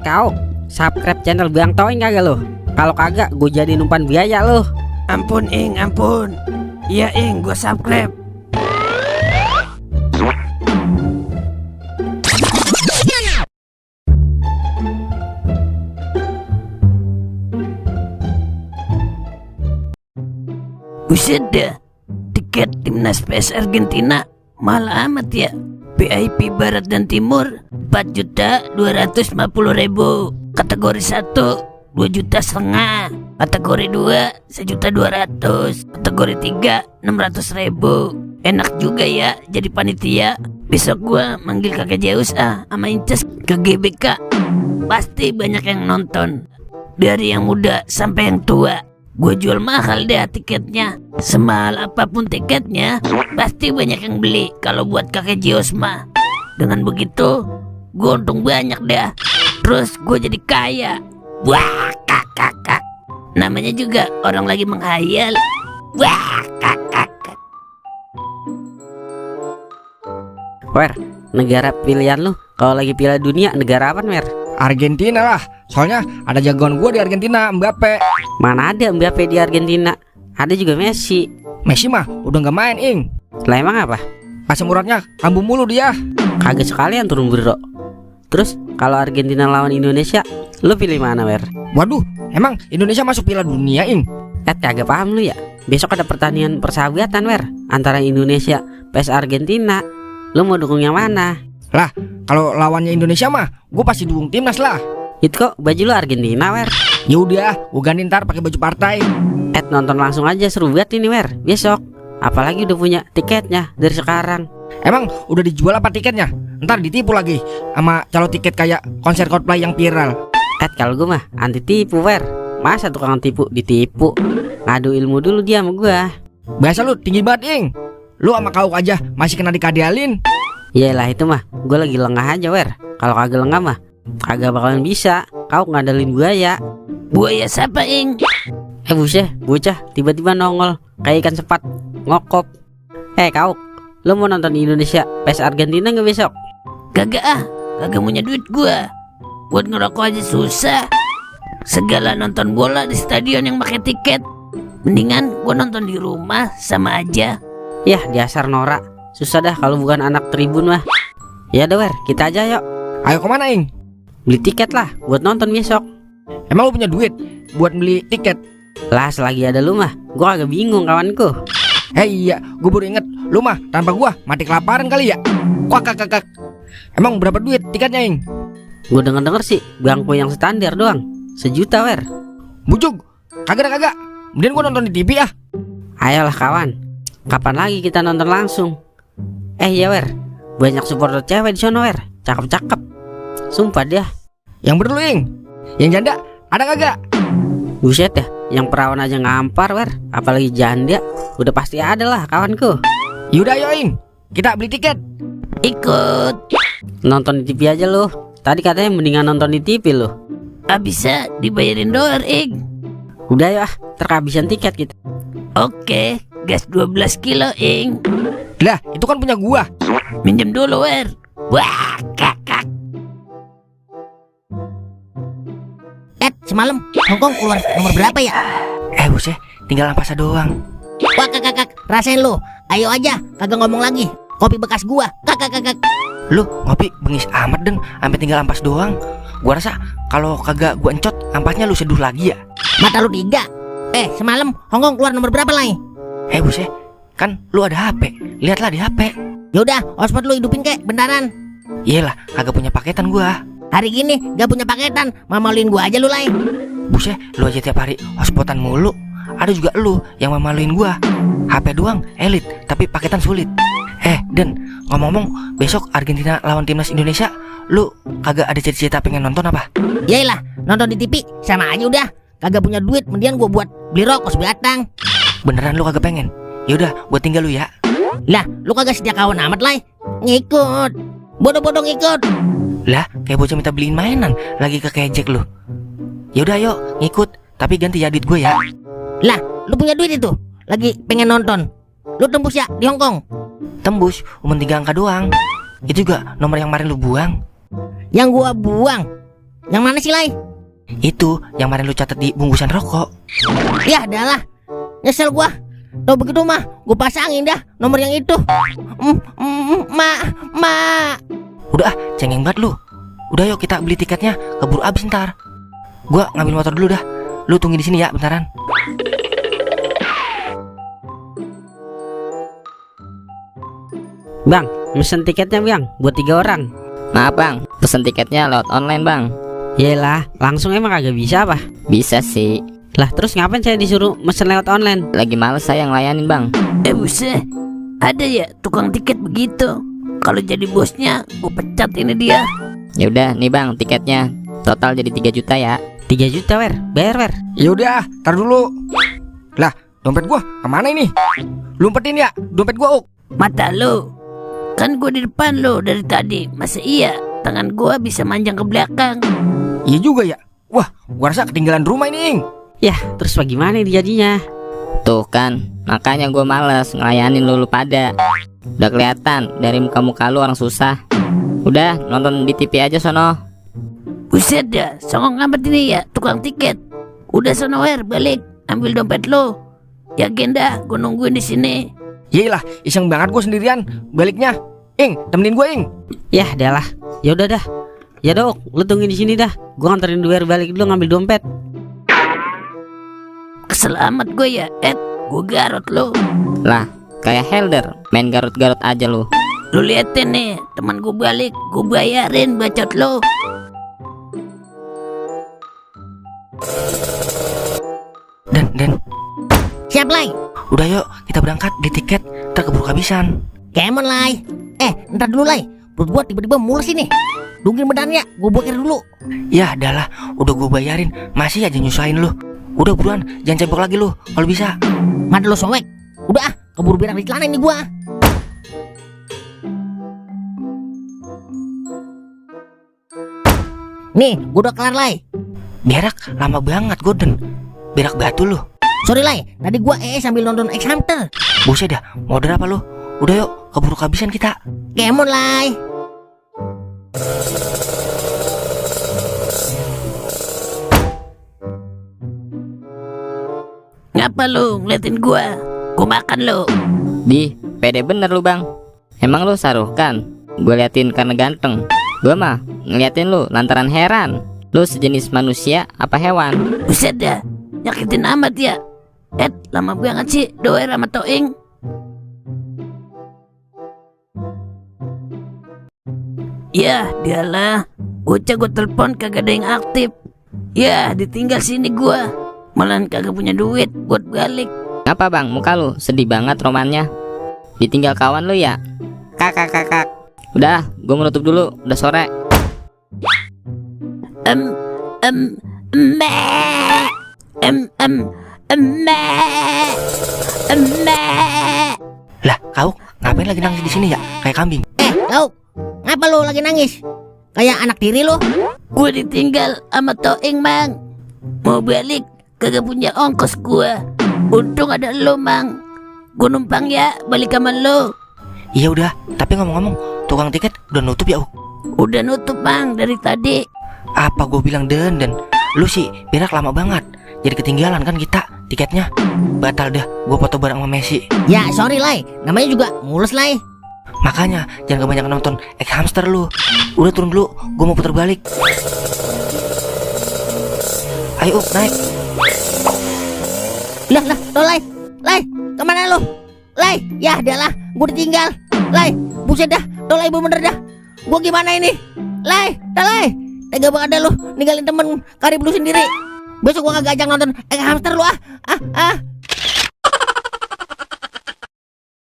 Kau subscribe channel Bang Toing kagak lo? Kalau kagak gue jadi umpan biaya lo. Ampun Ing, ampun. Iya Ing, gue subscribe. Buset dah, tiket timnas PS Argentina mahal amat ya. VIP Barat dan Timur 4.250.000. Kategori 1 2,5 juta. Kategori 2 1.200.000. Kategori 3 600.000. Enak juga ya jadi panitia. Besok gua manggil kakek Zeus sama Inces ke GBK. Pasti banyak yang nonton, dari yang muda sampai yang tua. Gue jual mahal deh tiketnya. Semahal apapun tiketnya, pasti banyak yang beli. Kalau buat kakek Zeus mah. Dengan begitu, gue untung banyak deh. Terus gue jadi kaya. Wah, kakak. Namanya juga orang lagi menghayal. Wah, kakak. Wer, negara pilihan lu kalau lagi Piala Dunia negara apa, Wer? Argentina lah, soalnya ada jagoan gue di Argentina, Mbappe. Mana ada Mbappe di Argentina? Ada juga Messi. Messi mah udah nggak main, Ing. Lah emang apa? Asam uratnya kambuh mulu dia. Kagak sekalian turun bro. Terus kalau Argentina lawan Indonesia, lu pilih mana, Wer? Waduh, emang Indonesia masuk Piala Dunia, Ing? Kagak paham lu ya. Besok ada pertandingan persahabatan, Wer, antara Indonesia vs Argentina. Lu mau dukung yang mana? Lah, kalau lawannya Indonesia mah, gue pasti dukung timnas lah. Itu kok baju lu Argentina, Wer? Ya udah, gue ganti ntar pakai baju partai. Nonton langsung aja, seru banget ini, Wer. Besok. Apalagi udah punya tiketnya dari sekarang. Emang udah dijual apa tiketnya? Ntar ditipu lagi sama calo tiket kayak konser Coldplay yang viral. Kalau gue mah anti tipu, Wer. Masa tukang tipu ditipu? Ngadu ilmu dulu dia sama gua. Biasa lu tinggi banget, Ing. Lu sama kau aja masih kena dikadealin. Iyalah itu mah, gue lagi lengah aja, Wer. Kalau kagak lengah mah kagak bakalan bisa kau ngadalin buaya. Buaya siapa, Ing? Buset, bocah tiba-tiba nongol kayak ikan sepat ngokop. Kau, lu mau nonton Indonesia vs Argentina nggak besok? Kagak kagak punya duit gua. Buat ngerokok aja susah. Segala nonton bola di stadion yang pakai tiket. Mendingan gua nonton di rumah sama aja. Yah, dasar norak. Susah dah kalau bukan anak tribun mah. Ya udah, Wer, kita aja yuk. Ayo kemana, Ing? Beli tiket lah buat nonton besok. Emang lu punya duit buat beli tiket? Lah selagi ada lu mah, gua agak bingung kawanku. Iya, gue baru inget, lu mah tanpa gua mati kelaparan kali ya. Kakak. Emang berapa duit tiketnya, Ing? Gue denger sih bangku yang standar doang 1 juta, Wer. Bujug, kagak. Kemudian gua nonton di TV ah. Ayolah kawan, kapan lagi kita nonton langsung? Ya, Wer, banyak supporter cewek di sana, Wer. Cakep-cakep. Sumpah dia. Yang bener lu, Ing? Yang janda ada kagak? Buset ya, yang perawan aja ngampar, Wer. Apalagi janda. Udah pasti ada lah kawanku. Yaudah ayo, Ing, kita beli tiket. Ikut. Nonton di TV aja lu. Tadi katanya mendingan nonton di TV lu. Bisa dibayarin dolar, Ing. Udah ya, terkehabisan tiket kita. Oke, gas 12 kilo, Ing. Lah, itu kan punya gua. Minjem dulu, Wer. Wah, kakak. Semalam Hongkong keluar nomor berapa ya? Buset, tinggal ampasa doang. Wah, kakak, rasain lu. Ayo aja, kagak ngomong lagi. Kopi bekas gua, kakak. Lu ngopi bengis amat Den, sampai tinggal ampas doang. Gua rasa kalau kagak gua encot, ampasnya lu seduh lagi ya. Mata lu 3. Semalam Hongkong keluar nomor berapa lagi? Buset, kan lu ada HP. Lihatlah di HP. Yaudah, hotspot lu hidupin kek, bentaran. Iyalah, kagak punya paketan gua. Hari gini gak punya paketan, mamaluin gua aja lu lain. Buset, lu aja tiap hari hotspotan mulu. Ada juga lu yang memaluin gua. HP doang elit, tapi paketan sulit. Den, ngomong-ngomong, besok Argentina lawan timnas Indonesia, lu kagak ada cita-cita pengen nonton apa? Yailah, nonton di TV sama aja udah. Kagak punya duit, mendingan gua buat beli rokok sebatang. Beneran lu kagak pengen? Yaudah, gua tinggal lu ya. Lah, lu kagak setia kawan amat lah. Ngikut. Bodoh-bodoh ngikut. Lah, kayak bocah minta beliin mainan, lagi kekejek lu. Yaudah ayo, ngikut, tapi ganti ya duit gue ya. Lah, lu punya duit itu, lagi pengen nonton. Lu tembus ya di Hongkong? Tembus, cuma 3 angka doang. Itu juga nomor yang kemarin lu buang. Yang gua buang? Yang mana sih, Lai? Itu yang kemarin lu catat di bungkusan rokok. Ya adalah, nyesel gua. Tuh begitu mah, gua pasangin dah nomor yang itu. Ma. Udah ah, cengeng banget lu. Udah yuk kita beli tiketnya, keburu abis ntar. Gua ngambil motor dulu dah. Lu tunggu di sini ya, bentaran. Bang, mesen tiketnya bang, buat 3 orang. Maaf bang, pesen tiketnya lewat online bang. Yelah, langsung emang kagak bisa apa? Bisa sih, Lah terus ngapain saya disuruh mesen lewat online? lagi males saya ngelayanin bang. Buset, ada ya tukang tiket begitu. Kalau jadi bosnya, gue pecat ini dia. Ya udah nih bang tiketnya, total jadi 3 juta ya. 3 juta wer, bayar wer. Yaudah, tar dulu. Lah, dompet gua kemana ini? Lu umpetin ya, dompet gua, Uk. Mata lo, kan gue di depan lo dari tadi. Masa iya tangan gue bisa manjang ke belakang? Iya juga ya. Wah, gua rasa ketinggalan rumah ini, Ing. Yah, terus bagaimana ini jadinya? Tuh kan, makanya gue males ngelayanin lu pada. Udah kelihatan dari muka-muka lu orang susah. Udah nonton di TV aja sono. Buset dah, songong amat ini ya tukang tiket. Udah sono wer, balik ambil dompet lo. Ya agenda, gue nungguin di sini. Yelah, iseng banget gua sendirian. Baliknya, Ing, temenin gua, Ing. Yah, dah lah. Ya udah dah. Ya dok, lu tungguin di sini dah. Gua nganterin wer balik dulu ngambil dompet. Kesel amat gue ya, gue garot lo. Lah, kayak Helder, main garot-garot aja lo. Lu liatin nih, teman gue balik, gue bayarin bacot lo. Dan Siap, Lai. udah yuk kita berangkat beli tiket, ntar keburu kehabisan. Kemon, Lai. Ntar dulu, Lai. Perut gua tiba-tiba mules ini. Tungguin bedannya, gua boker dulu. Ya adalah, udah gua bayarin, masih aja nyusahin lu. Udah buruan, jangan cebok lagi lu, kalau bisa. Mana lo sowek? Udah keburu berak di celana ini gua. Nih, gua udah kelar, Lai. Berak lama banget, Gordon. Berak batu lu. Sorry, Lai. Tadi gua sambil nonton X Hunter. Buset dah, modern apa lu? Udah yuk, keburu kehabisan kita. Kemon, Lai. Ngapa lu ngeliatin gua? Gua makan lu. Di, pede bener lu bang. Emang lu saruhkan? Gua liatin karena ganteng. Gua mah ngeliatin lu lantaran heran. Lu sejenis manusia apa hewan? Buset dah, nyakitin amat ya. Lama banget sih doer sama Toing. Ya, dialah. Bocah gua telepon kagak ada yang aktif. Ya, ditinggal sini gua. Malahan kagak punya duit buat balik. Apa bang, muka lu sedih banget romannya. Ditinggal kawan lu ya? Kakak. Udah, gua menutup dulu, udah sore. Lah, kau ngapain lagi nangis di sini ya? Kayak kambing. Kau, ngapa lo lagi nangis? Kayak anak tiri lo? Gua ditinggal sama Toing mang. Mau balik kagak punya ongkos gua. Untung ada lo mang. Gua numpang ya balik sama lo. Iya udah, tapi ngomong-ngomong, tukang tiket udah nutup ya, Uk? Udah nutup mang dari tadi. Apa gue bilang dan lu sih berak lama banget. Jadi ketinggalan kan kita tiketnya. Batal dah, gue foto bareng sama Messi. Ya sorry, Lai. Namanya juga mulus, Lai. Makanya jangan kebanyakan nonton X Hamster lu. Udah turun dulu, gue mau putar balik. Ayo Uk, naik. Lah, lo Lai. Lai, kemana lo? Lai, ya adalah, gue ditinggal. Lai, buset dah, lo Lai bener dah. Gue gimana ini? Lai, tega banget dah lo ninggalin temen karib lu sendiri. Besok gue kagak ajak nonton X Hamster lu ah.